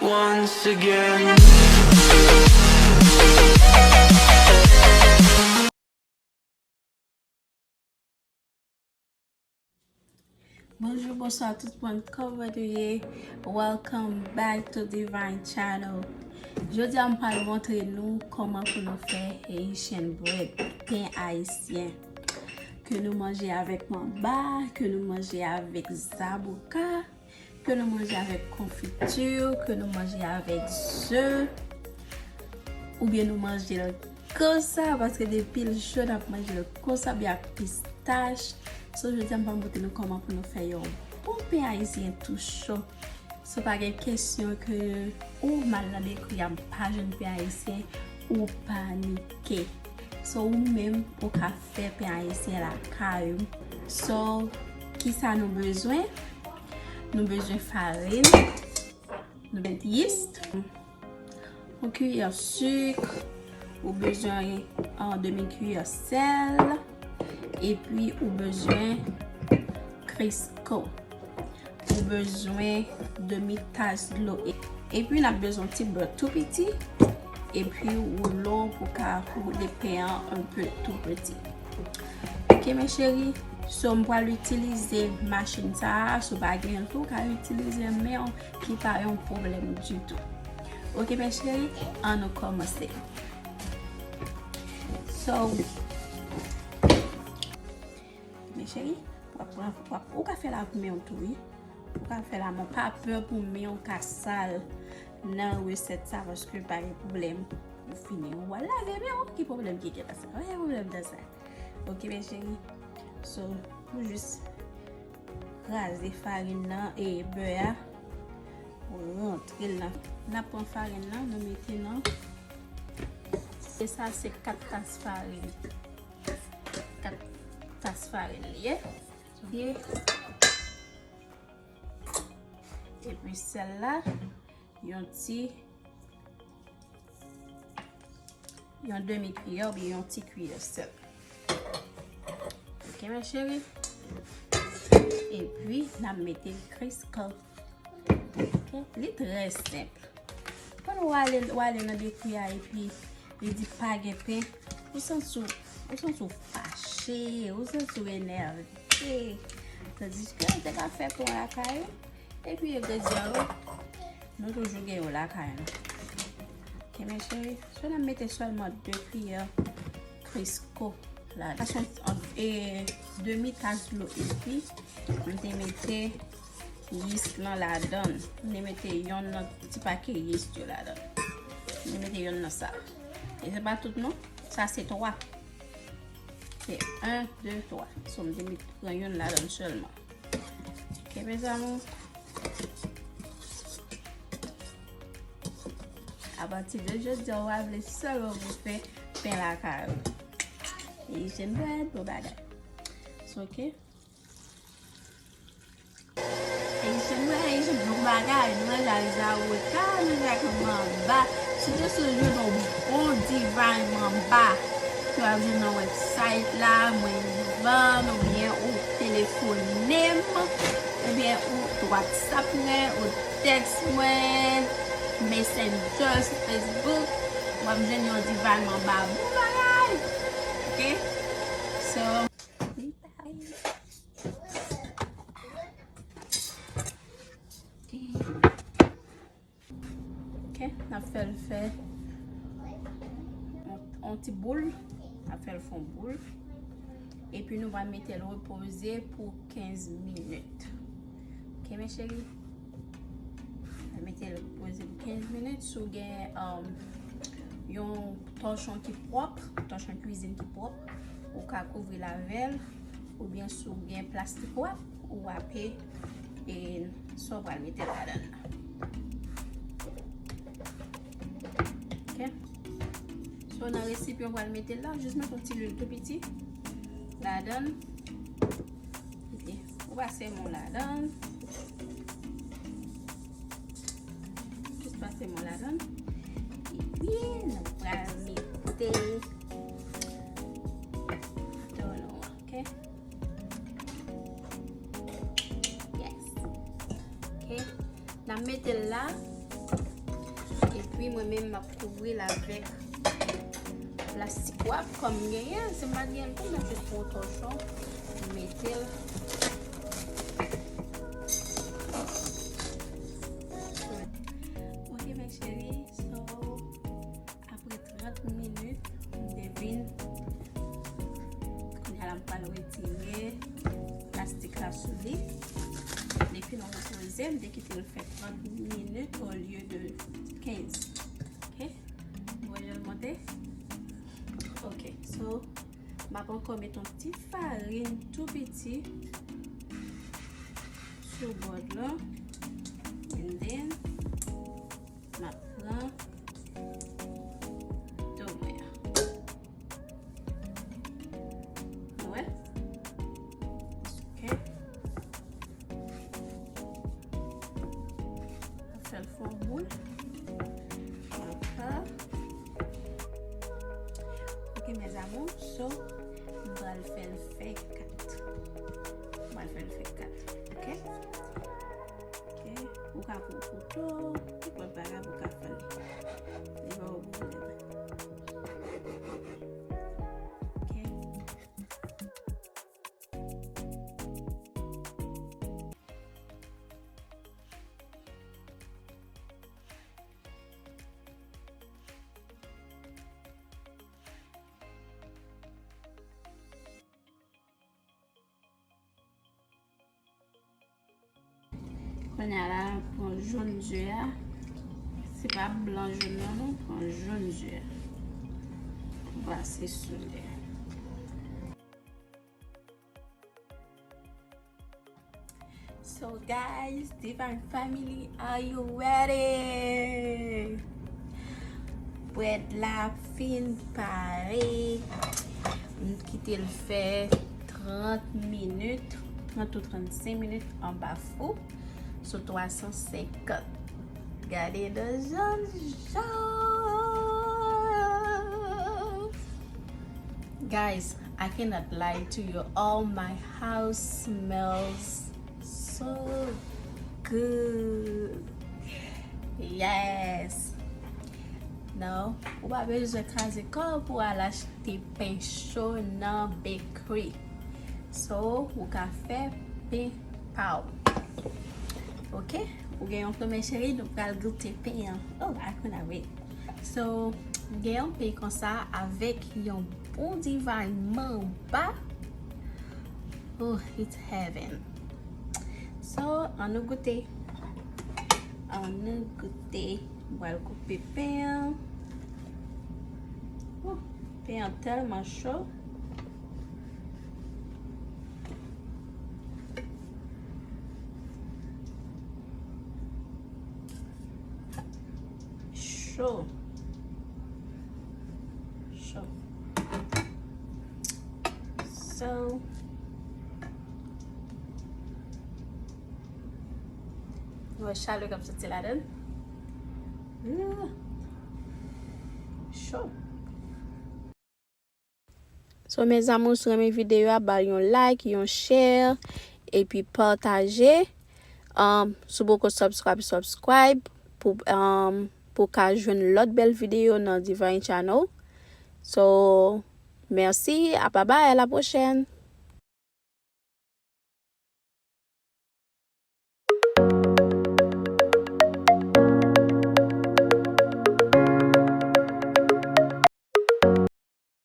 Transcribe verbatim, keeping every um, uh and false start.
Once again. Bonjou, bonswa tout moun, kòman nou ye? Welcome back to Divine Channel. Jodi a m pral montre nou kòman pou nou fè Haitian bread, pen ayisyen. Ke nou manje avèk manba, ke nou manje avèk zaboka, ke nou manje avèk konfiti, ke nou manje avèk ze, oubyen nou manje l konsa, paske depi l cho n ap manje l konsa, oubyen ak pistach. So, jodi a m pral montre nou kòman pou nou fè yon bon pen ayisyen tou cho. So, pa gen kesyon ke ou m al nan bekri a, m pa jwenn pen ayisyen, ou panike. So, ou menm, ou ka fè pen ayisyen lakay ou. So, kisa nou bezwen? Nou bezwen farin, nou bezwen yeast, yon kiyè sik, ou bezwen yon demi kiyè sèl, epi ou bezwen Crisco. Ou bezwen demi tas dlo. Epi n ap bezwen ti bè tou piti, epi woulo pou ka woule pen an enpe tou piti. Ok, mes chéris, so m pral itilize machin sa a, si w pa gen l tou, ou ka itilize men w, ki pa yon pwoblèm ditou. Ok, mes chéris, ann nou kòmanse. So, mes chéris, w ap pran, w ap, ou ka fè l ak men w tou, wi. Ou ka fè l ak men w, pa pè pou men w ka sal nan resèt sa, paske pa gen pwoblèm. Ou fini, ou al lave men w, ki pwoblèm ki gen nan sa? Pa gen pwoblèm nan sa. Ok, mes chéris. So, nou jis kraze farin nan e bè a. Ou rantre l nan. N ap pran farin nan, nou mete nan. E sa se kat tas farin. Kat tas farin li ye. Ok. Epi sèl la, yon ti, yon demi kiyè oubyen yon ti kiyè sèl. Ok, mes chéris. Epi, n ap mete Crisco. Ok, li trè senp. Pandan w ale, w ale nan bekri a epi li di pa gen pen, ou santi w, ou santi w fache, ou santi w enève. Tandiske ou te ka fè pen lakay ou, epi engredyan yo, nou toujou gen yo lakay nou. Ok, mes chéris, so n ap mete sèlman de kiyè Crisco ladan. Sa se yon, e, demi tas dlo epi m te mete yeast lan ladan. M te mete yonn nan ti pake yeast yo ladan. M te mete yonn nan sa. E se pa tout non. Sa se twa. Se en, de, twa. So, m te met, pran yonn ladan sèlman. Ok, mes amours. Apati de jodi a, w a vle sèlman pou fè pen lakay ou. Haitian bread, bon bagay. So, ok. Haitian bread, Haitian bon bagay. Nou manje avèk zaboka, nou manje avèk manba. Sitou si w jwenn yon bon divine manba. Ke w ap jwenn nan website la, mwen vann oubyen ou telefone m, oubyen ou WhatsApp mwen, ou text mwen, Messenger sou Facebook, w ap jwenn yon divine manba bon bagay. Ok? So, Ok, n ap fè l fè yon, yon ti boul. N ap fè l fè yon boul. Epi nou va mete l repoze pou kenz minit. Ok, mes chéris? N ap mete l repoze pou kenz minit. Si w gen, um, yon tòchon ki pwòp, tòchon kwizin ki pwòp, ou ka kouvri l avè l, oubyen si w gen plastik wrap, ou wrape e sa w pral mete ladan l la. Ok. So, nan resipyan w pral mete l la, jis mete yon ti lwil tou piti ladan l. Epi, ou pase men w ladan l. Jis pase men w ladan l. Epi, nou pral mete dough nou an, ok? Yes. Ok. N ap mete l la. Wi, mwen menm m ap kouvri l avèk plastik wrap kòm m genyen. Si m pa t genyen l tou, m ap jis pran yon tòchon, m mete l. Ok, mes chéris, so, apre trant minit, m te vin. Kounye a la, m pral retire plastik la sou li. Depi nou retire, m te kite l fè trant minit olye de kenz. Ok? Ou wè jan l monte? Ok, so, m ap ankò met yon ti farin tou piti sou bòd la. And then, m ap pran dlo mwen an. Nou wè? Ok. Fè l fè yon boul. Apa. Ok, mes amours, so, m pral fè l fè kat. M pral fè l fè kat, ok? Ok, ou ka pran kouto, nenpòt bagay pou w ka fè l. Li pa yon pwoblèm. Ok. Kounye a la, pran jòn ze a. Se pa blan jòn nan non, pran jòn ze a. Pase sou li. So guys, Divine Family, are you ready? Brèd la fin pare. M kite l fè trant minit, trant ou trannsenk minit anba fou sou twa san senkant. Gade nan jan l jòf. Guys, I cannot lie to you. All my house smells so good. Yes. Now, ou pa bezwen kraze kò w pou w al achte pen cho nan bakery. So, ou ka fè pen pa w. Ok? Ou gen yon pen, mes chéris, nou pral goute pen an. Oh, I cannot wait. So, m gen yon pen konsa avèk yon bon Divine manba. Oh, it's heaven. So, ann nou goute. Ann nou goute. M pral koupe pen an. Oh, pen an tèlman cho. Cho. Cho. So, nou wè chalè k ap soti ladan l. Ooh. Cho. So, mes amours, si w renmen videyo a, ba l yon like, yon share, epi pataje. Um, si w poko subscribe, subscribe pou, um, pou w ka jwenn lòt bèl videyo nan Divine Channel. So, mèsi, a bye bye, a la pwochèn.